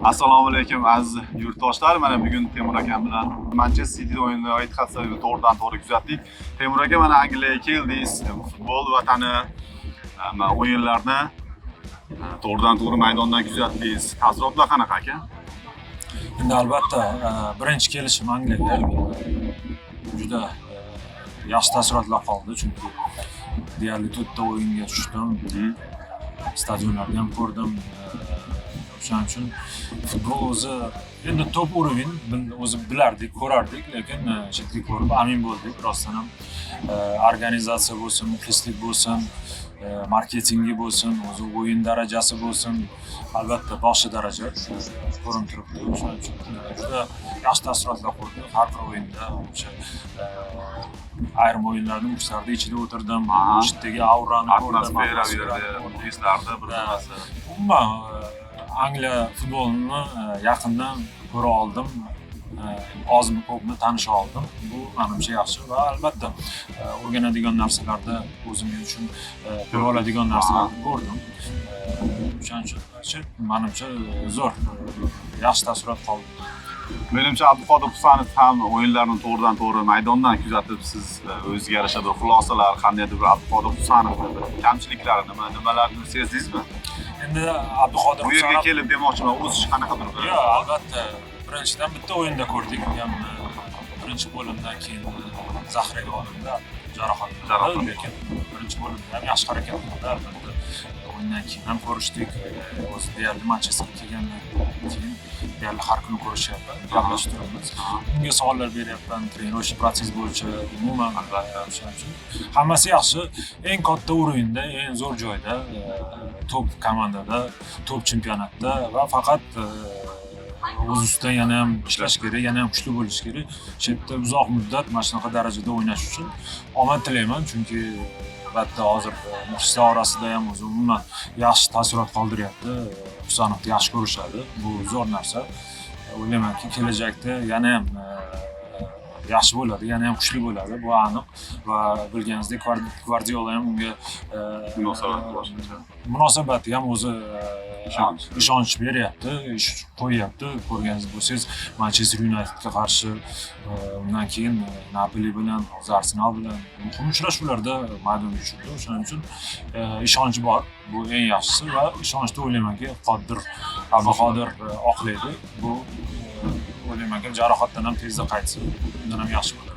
Assalomu alaykum, aziz yurtdoshlar. Mana bugun Temur akam bilan Manchester City o'yinini Etihad stadionida to'g'ridan to'g'ri kuzatdik. Temur aka, mana Angliyaga keldingiz, futbol vatani, mana o'yinlarni to'g'ridan to'g'ri maydondan kuzatdingiz. Taassurotlar qanaqa, aka? Endi albatta, birinchi kelishim Angliyaga, juda yaxshi taassurotlar qoldi, chunki deyarli to'rtta o'yinga tushdim, stadionlarni ham ko'rdim. O'shaning uchun futbol o'zi endi топ уровень, o'zi bilardik, ko'rardik, lekin chetga ko'rib amin bo'ldik rostdan ham. Organizatsiya bo'lsin, muxlislik bo'lsin, marketingi bo'lsin, o'zi o'yin darajasi bo'lsin, albatta boshqa daraja ko'rinib turibdi. O'shaning uchun juda yaxshi taassurotlar qo'ydi har bir o'yinda. O'sha ayrim o'yinlarni muxlislarni ichida o'tirdim, chetdagi aurani ko'rdim, Atmosfera bu atmosferani yerda, ko'rdim. Muxlislarda bir nimasi. Umuman, Angliya futbolini yaqindan ko'ra oldim, ozmi ko'pmi tanisha oldim. Bu manimcha yaxshi va albatta o'rganadigan narsalarda, o'zim uchun ko'ra oladigan narsalarni ko'rdim. O'shaning uchun manimcha zo'r, yaxshi taassurot qoldi. Menimcha, Abduqodir Husanov ham o'yinlarni to'g'ridan to'g'ri maydondan kuzatib, siz o'zizga yarasha bir xulosalar, qandaydir bir Abduqodir Husanovni bir kamchiliklari nima, nimalarni sezdingizmi? Endi Abduqodir Bu yerga Husanov kelib demoqchiman, o'sish qanaqadir bir Yo'q, albatta, birinchidan bitta o'yinda ko'rdik. U ham birinchi bo'limdan keyin zaxiraga olindi, jarohat Jarohat. Lekin birinchi bo'limda ham yaxshi harakat qildi albatta. O'yindan keyin ham ko'rishdik. O'zi deyarli Manchesterga kelgandan keyin deyarli har kuni ko'rishyapman, gaplashib turibmiz. Unga savollar beryapman тренировочный процесс bo'yicha umuman. Albatta. O'shaning uchun hammasi yaxshi. Eng katta уровень da, eng zo'r joyda, top komandada, top chempionatda va faqat o'z ustidan yana ham ishlash kerak, yana ham kuchli bo'lish kerak. Shu yerda uzoq muddat mana shunaqa darajada o'ynash uchun omad tilayman, chunki albatta hozir muxlislar orasida ham o'zi umuman yaxshi taassurot qoldiryapti. Husanovni yaxshi ko'rishadi. Bu zo'r narsa. O'ylaymanki, kelajakda yana ham yaxshi bo'ladi, yana ham kuchli bo'ladi, bu aniq. Va bilganingizdek, Gvardiola ham unga Munosabat boshqacha. Munosabati ham o'zi Ishonch. Ishonch beryapti, ish qo'yyapti. Ko'rganingiz bo'lsangiz, Manchester Unitedga qarshi, undan keyin Napoli bilan, hozir Arsenal bilan muhim uchrashuvlarda maydonga tushdi. O'shaning uchun ishonch bor. Bu eng yaxshisi va ishonchni o'ylaymanki, Qodir Abduqodir oqlaydi. Bu o'ylaymanki, jarohatdan ham tezda qaytsa, undan ham yaxshi bo'ladi.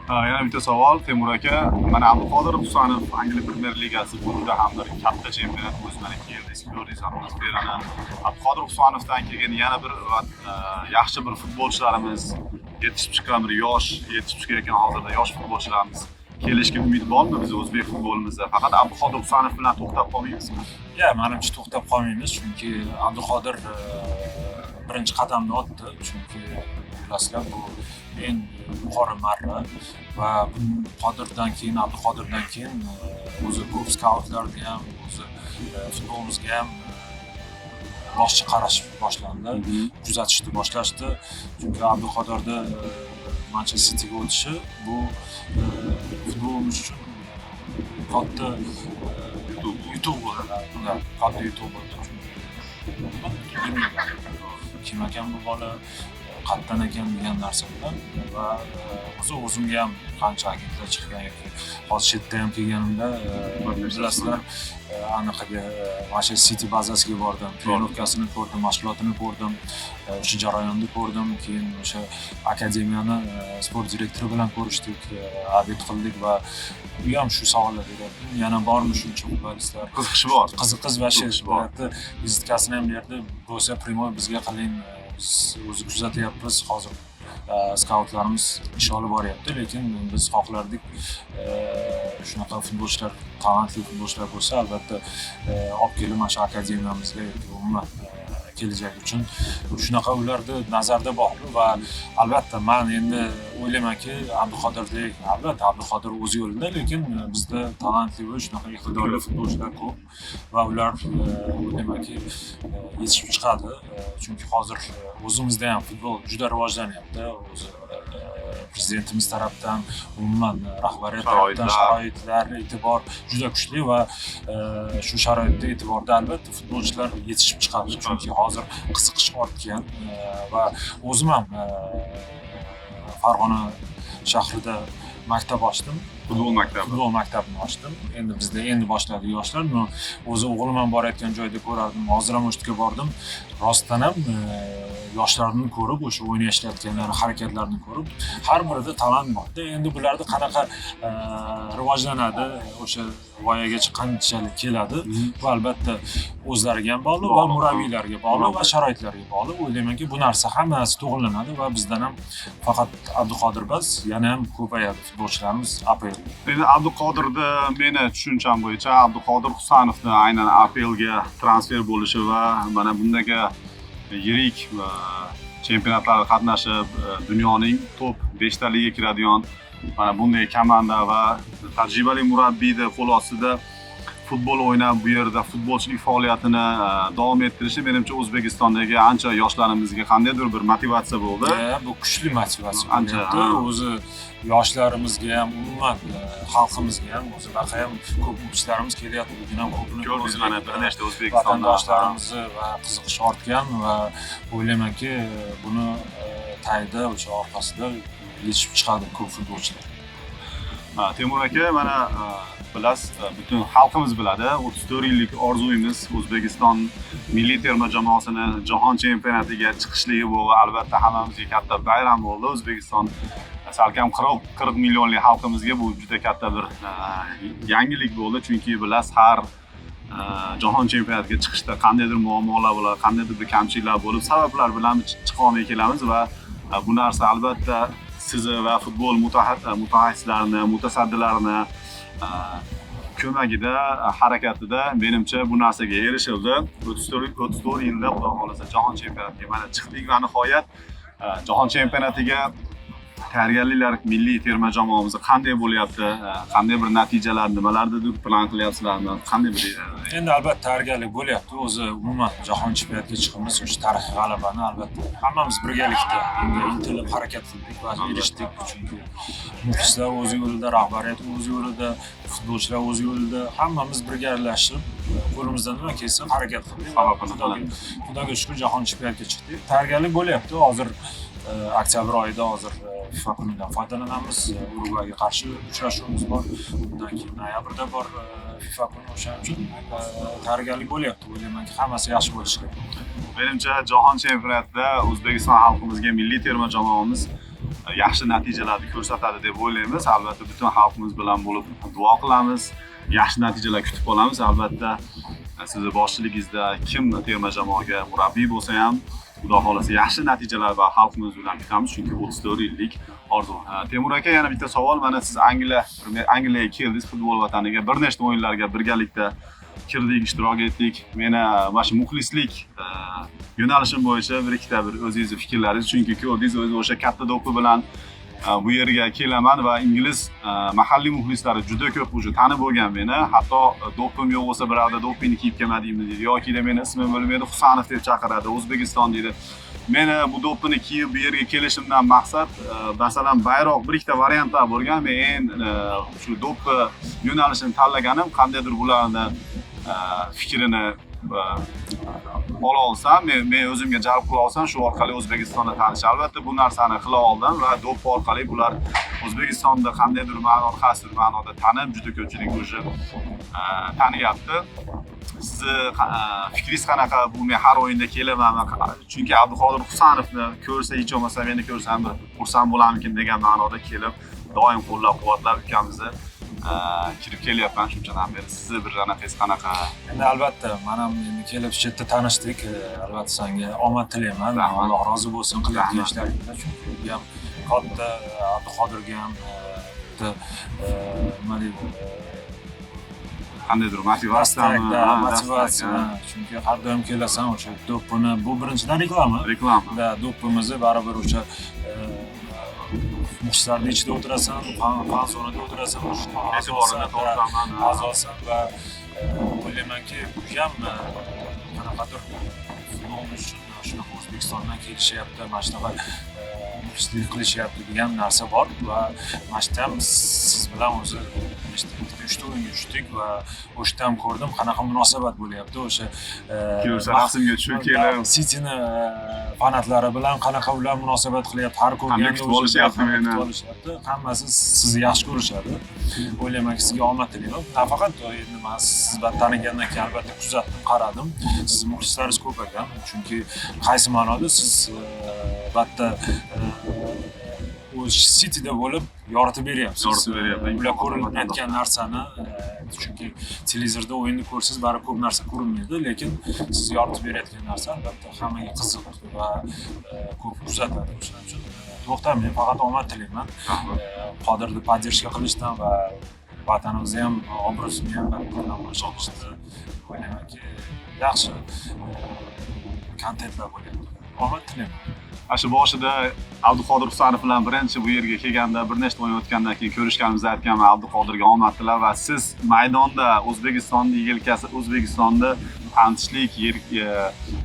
Ha, yana bitta savol, Temur aka. Mana Abduqodir Husanov, Angliya Premyer Ligasi bu juda ham bir katta chempionat. O'zi mana keldingiz, ko'rdingiz atmosferani. Abduqodir Husanovdan keyin yana bir yaxshi bir futbolchilarimiz yetishib chiqqan, bir yosh yetishib chiqayotgan hozirda yosh futbolchilarimiz kelishga umid bormi biz o'zbek futbolimizda? Faqat Abduqodir Husanov bilan to'xtab qolmaymizmi? Ya, manimcha, to'xtab qolmaymiz, chunki Abduqodir birinchi qadamni otdi, chunki bilasizlar, bu eng yuqori marra va Qodirdan keyin, Abduqodirdan keyin o'zi ko'p skautlarga ham, o'zi futbolimizga ham boshqa qarash boshlandi, kuzatishni boshlashdi, chunki Abduqodirni Manchester Cityga o'tishi bu futbolimiz uchun katta Yutuq. Yutuq bo'ldi, katta yutuq bo'ldi, chunki butun dunyoga kim ekan bu bola, qayerdan ekan degan narsa bilan. Va o'zi o'zimga ham qancha agentlar chiqqan yoki hozir chetda ham kelganimda, bilasizlar, anaqaga, Manchester City bazasiga bordim, trenirovkasini ko'rdim, mashg'ulotini ko'rdim, o'sha jarayonni ko'rdim. Keyin o'sha akademiyani sport direktori bilan ko'rishdik, обед qildik va u ham shu savollar beryapti: yana bormi shuncha futbolistlar? Qiziqishi bor. Qiziqish вообще. Qiziqish bor. Vizitkasini ham berdi, bo'lsa прямой bizga qiling, biz o'zi kuzatyapmiz hozir, skautlarimiz ish olib boryapti, lekin biz xohlardik, shunaqa futbolchilar, talantli futbolchilar bo'lsa, albatta olib kelib mana shu akademiyamizga yoki umuman kelajak uchun shunaqa ularni nazarda bor. Va albatta man endi o'ylaymanki, Abduqodirdek, albatta Abduqodir o'z yo'lida, lekin bizda talantli va shunaqa iqtidorli futbolchilar ko'p va ular o'ylaymanki, yetishib chiqadi. Chunki hozir o'zimizda ham futbol juda rivojlanyapti o'zi. prezidentimiz tarafdan, umuman rahbariyat tarafdan sharoitlar, e'tibor juda kuchli va shu sharoitda, e'tiborda albatta futbolchilar yetishib chiqadi. Chunki hozir qiziqish ortgan va o'zim ham Farg'ona shahrida maktab ochdim. Futbol maktabi. Futbol maktabini ochdim. Endi bizda endi boshladi yoshlar. Но, o'zi o'g'lim ham borayotgan joyda ko'rardim. Hozir ham o'sha yerga bordim. Rostdan ham yoshlarni ko'rib, o'sha o'ynashayotganlari, harakatlarini ko'rib, har birida talant bor. Endi bularni qanaqa rivojlanadi, o'sha voyagacha qanchalik keladi, bu albatta o'zlariga ham bog'liq va murabbiylarga bog'liq va sharoitlarga bog'liq. O'ylaymanki, bu narsa hammasi to'g'rilanadi va bizdan ham faqat Abduqodir emas, yana ham ko'payadi futbolchilarimiz APL. Endi Abduqodirni, meni tushuncham bo'yicha, Abduqodir Husanovni aynan APLga transfer bo'lishi va mana bundaga yirik chempionatlarda qatnashib, dunyoning top 5 taligiga kiradigan mana bunday komanda va tajribali murabbiyni qo'l ostida futbol o'ynab, bu yerda futbolchilik faoliyatini davom ettirishi, menimcha, O'zbekistondagi ancha yoshlarimizga qandaydir bir motivatsiya bo'ldi. Bu kuchli motivatsiya Ancha, bo'lyapti. O'zi yoshlarimizga ham, umuman xalqimizga ham, o'zi baqa ham ko'p muxlislarimiz kelyapti. Bugun ham ko'pini Ko'rdingiz, ko'rdik. mana bir nechta O'zbekistonda Vatandoshlarimizni va qiziqish ortgan va o'ylaymanki, buni tagida, o'sha orqasida yetishib chiqadi ko'p futbolchilar. Ha, Temur aka, mana bilasiz, butun xalqimiz biladi, 34 yillik orzuyimiz O'zbekiston milliy terma jamoasini jahon chempionatiga chiqishligi bu albatta hammamizga katta bayram bo'ldi. O'zbekiston salkam 40 millionlik xalqimizga bu juda katta bir yangilik bo'ldi, chunki bilasiz, har jahon chempionatiga chiqishda qandaydir muammolar bo'ladi, qandaydir bir kamchiliklar bo'lib, sabablar bilan chiqa olmay kelamiz va bu narsa albatta sizni va futbol mutaxassislarini, mutasaddilarini ko'magida, harakatida menimcha bu narsaga erishildi. 34 yilda Xudo xohlasa jahon chempionatiga mana chiqdik va nihoyat jahon chempionatiga tayyorgarliklar milliy terma jamoamiz qanday bo'lyapti? Qanday bir natijalar, nimalarnidir plan qilyapsizlarmi? Qanday bir Endi albatta tayyorgarlik bo'lyapti. O'zi umuman jahon chempionatiga chiqamiz, o'sha tarixiy g'alabani albatta hammamiz birgalikda bunga intilib harakat qildik va erishdik. Chunki muxlislar o'z yo'lida, rahbariyat o'z yo'lida, futbolchilar o'z yo'lida, hammamiz birgalashib qo'limizdan nima kelsa harakat qildik. Sababini Xudoga shukur, jahon chempionatiga chiqdik. Tayyorgarlik bo'lyapti. Hozir oktyabr oyida hozir FIFA kunidan foydalanamiz. Urugvayga qarshi uchrashuvimiz bor. Undan keyin noyabrda bor FIFA kuni. O'shaning uchun tayyorgarlik bo'lyapti. O'ylaymanki, hammasi yaxshi bo'lishi kerak. Menimcha, jahon chempionatida O'zbekiston xalqimizga milliy terma jamoamiz yaxshi natijalarni ko'rsatadi deb o'ylaymiz. Albatta, butun xalqimiz bilan bo'lib duo qilamiz. Yaxshi natijalar kutib qolamiz. Albatta, sizni boshchiligingizda kim terma jamoaga murabbiy bo'lsa ham, Xudo xohlasa yaxshi natijalar va xalqimiz bilan kutamiz, chunki 34 yillik orzu. Temur aka, yana bitta savol. Mana siz Angliyaga keldingiz, futbol vataniga, bir nechta o'yinlarga birgalikda kirdik, ishtirok etdik. Meni mana shu muxlislik yo'nalishim bo'yicha bir ikkita bir o'zingizni fikrlaringiz, chunki ko'rdingiz, o'zi o'sha katta do'ppi bilan bu yerga kelaman va ingliz mahalliy muxlislari juda ko'p уже tanib bo'lgan meni. Hatto do'ppim yo'q bo'lsa, birovda do'ppingni kiyib kelmadingmi deydi yoki meni ismimni bilmaydi, Husanov deb chaqiradi, O'zbekiston deydi. Meni bu do'ppini kiyib bu yerga kelishimdan maqsad, masalan, bayroq bir ikkita variantlar bo'lgan. Men eng shu do'ppi yo'nalishini tanlaganim qandaydir bularni fikrini ola olsam, men o'zimga jalb qila olsam, shu orqali O'zbekistonni tanish. Albatta, bu narsani qila oldim va do'ppi orqali bular O'zbekistonda qandaydir ma'no, qaysidir ma'noda tanib, juda ko'pchilik уже taniyapti. Sizni fikringiz qanaqa? Bu men har o'yinda kelaman, chunki Abduqodir Husanovni ko'rsa, hech bo'lmasa meni ko'rsam bir xursand bo'larmikin degan ma'noda kelib, doim qo'llab-quvvatlab ukamizni kirib kelyapman shunchadan beri. Sizni bir anaqangiz qanaqa? Endi albatta, man ham endi kelib shu yerda tanishdik. Albatta senga omad tilayman. Rahmat. Alloh rozi bo'lsin qilayotgan Rahmat. ishlaringda. Chunki bu ham katta Abduqodirga ham bitta nima deydi, Qandaydir motivatsiyami? dastak, Ha, motivatsiya. dastak, ha. Chunki har doim kelasan, o'sha do'ppini, bu birinchidan reklama. Reklama. Da, do'ppimizni baribir o'sha muxlislarni ichida o'tirasan, fan zonada o'tirasan, o'sha E'tiborini tortaman, ha. a'zosan va o'ylaymanki, bu ham qanaqadir futbol uchun shunaqa O'zbekistondan kelishyapti, mana shunaqa muxlislik qilishyapti degan narsa bor. Va mana shu yerda ham siz bilan o'zi nechta, ikkita, uchta o'yinga tushdik va o'sha yerda ham ko'rdim, qanaqa munosabat bo'lyapti o'sha Kelsa, rasmga tushib kelib. Cityni fanatlari bilan qanaqa ular munosabat qilyapti har ko'rganda. Kutib olishyapti meni. Kutib olishyapti, hammasi sizni yaxshi ko'rishadi. O'ylaymanki, sizga omad tilayman. Nafaqat endi man siz bilan tanigandan keyin albatta kuzatdim, qaradim, sizni muxlislaringiz ko'p ekan, chunki qaysi ma'noda siz albatta o'zi Cityda bo'lib yoritib beryapsiz. Yoritib beryapman. Ular ko'rinmayotgan narsani, chunki televizorda o'yinni ko'rsangiz, baribir ko'p narsa ko'rinmaydi, lekin siz yoritib berayotgan narsa albatta hammaga qiziq va ko'p kuzatadi. O'shaning uchun to'xtamang, faqat omad tilayman. Qodirni поддержка qilishdan va vatanimizni ham obro'sini ham namoyish qilishda o'ylaymanki, yaxshi kontentlar bo'lyapti. Omad tilayman. Ana shu boshida Abduqodir Husanov bilan birinchi bu yerga kelganda, bir nechta o'yin o'tgandan keyin ko'rishganimizda aytganman, Abduqodirga omad tilab va siz maydonda O'zbekistonni yelkasi, O'zbekistonni tanitishlik,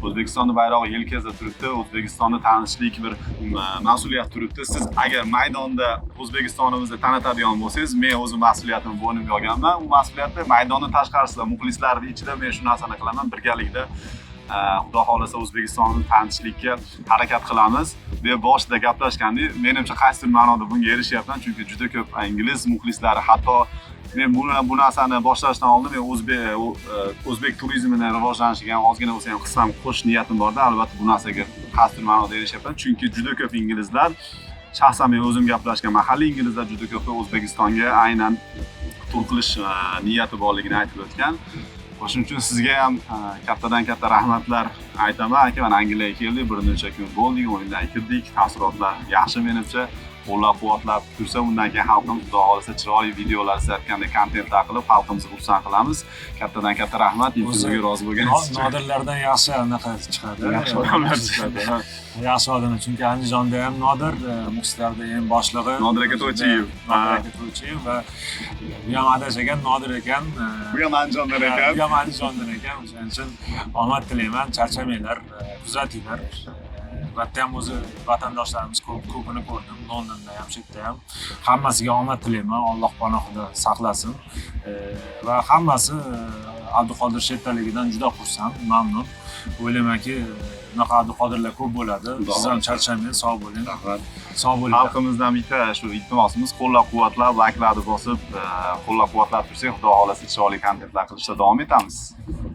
O'zbekistonni bayrog'i yelkasida turibdi, O'zbekistonni tanitishlik bir mas'uliyat turibdi. Siz agar maydonda O'zbekistonimizni tanitadigan bo'lsangiz, men o'zim mas'uliyatimni bo'ynimga olganman. U mas'uliyatni maydondan tashqarisida, muxlislarni ichida men shu narsani qilaman birgalikda. Xudo xohlasa, O'zbekistonni tanitishlikka harakat qilamiz deb boshida gaplashgandik. Menimcha, qaysidir ma'noda bunga erishyapman, chunki juda ko'p ingliz muxlislari, hatto men bu narsani boshlashdan oldin men o'zbek turizmini rivojlanishiga ham ozgina bo'lsa ham hissam qo'shish niyatim borda. Albatta, bu narsaga qaysidir ma'noda erishyapman, chunki juda ko'p inglizlar, shaxsan men o'zim gaplashgan mahalliy inglizlar juda ko'pi O'zbekistonga aynan tur qilish niyati borligini aytib o'tgan. Shuning uchun sizga ham kattadan katta rahmatlar aytaman, aka. Mana Angliyaga keldik, bir necha kun bo'ldik, o'yindan kirdik, taassurotlar yaxshi menimcha. Qo'llab quvvatlab tursa, undan keyin xalqimiz, xudo xohlasa, chiroyli videolar, siz aytgandek kontentlar qilib, xalqimizni xursand qilamiz. Kattadan katta rahmat intervyuga rozi bo'lganingiz uchun. Nodirlardan yaxshi anaqa chiqadi. Yaxshi odamlar chiqadi, ha. Yaxshi odamlar, chunki Andijonda ham Nodir, muxlislarda ham boshlig'i. Nodir aka To'ychiyev. Nodir aka To'ychiyev va bu ham adash ekan, Nodir ekan. Bu ham Andijondan ekan. Bu ham Andijondan ekan. O'shaning uchun omad tilayman, charchamanglar, kuzatinglar. Albatta ham o'zi vatandoshlarimiz ko'p, ko'pini ko'rdim Londonda ham, shu yerda ham. Hammasiga omad tilayman, Alloh panohida saqlasin. Va hammasi Abduqodir Shertaligidan juda xursand, mamnun. O'ylaymanki, bunaqa Abduqodirlar ko'p bo'ladi. Xudo Siz ham charchamang, sog' bo'ling. Rahmat. Sog' bo'linglar. Xalqimizdan bitta shu iltimosimiz: qo'llab quvvatlab, layklarni bosib, qo'llab quvvatlab tursak, xudo xohlasa, chiroyli kontentlar qilishda davom etamiz.